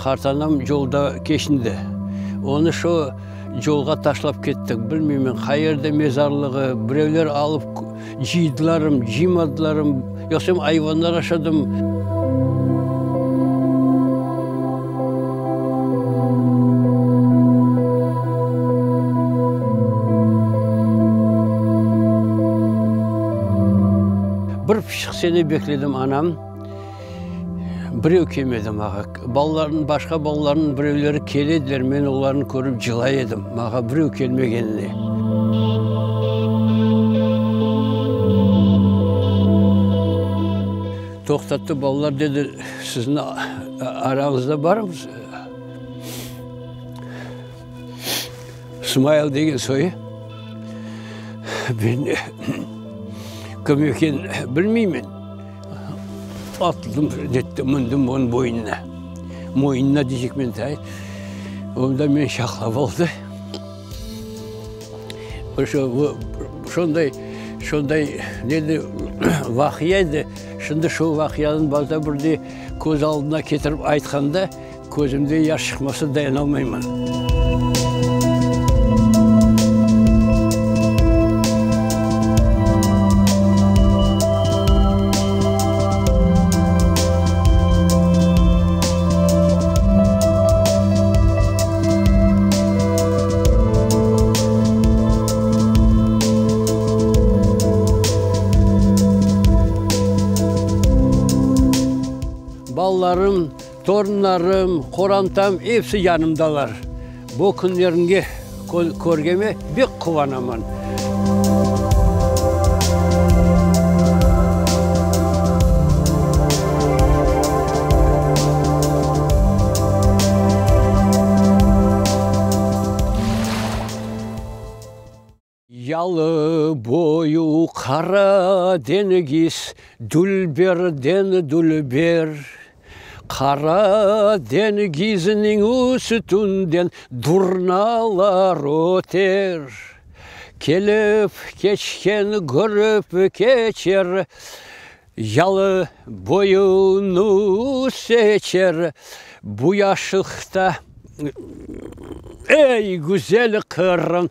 Qartanam yolda keçindi. Onı şo yolğa taşlap kettik. Bilmeymen, qayerde mezarlığı, birevler alıp cıydılarım, cıymadılarım, yoqsam ayvanlar aşadımı. Bir buçuq sene bekledim anam. Birev kelmedi mağa. Balalarnıñ, başqa balalarnıñ birevleri kele ediler, men olarnı körip cılay edim, mağa birev kelmegenine. Toqtattı balalar, dedi, siziñ arañızda barmı Smail degen soyu? Men kim ekenini bilmeymen. Atladım, nettim, mindim onıñ boynuna. Moynuna deycekmen daa. Onda meni şaqlap aldı. Şonday, şonday nedi, vaqia edi. Şimdi şu vaqianı bazıda bir de köz aldına ketirip aytqanda, Közümde yaş çıqmasa dayanalmayman. Balalarım Torunlarım, qorantam episi yanımdalar. Bu künleringe körgeme bek quvanaman. Yalı boyu Qara deñiz dülberden dülber, Qara deñizniñ üstünden durnalar öter. Kelip keçken körip keçer, Yalı boyunı seçer. Bu yaşlıqta, ey, güzel Qırım!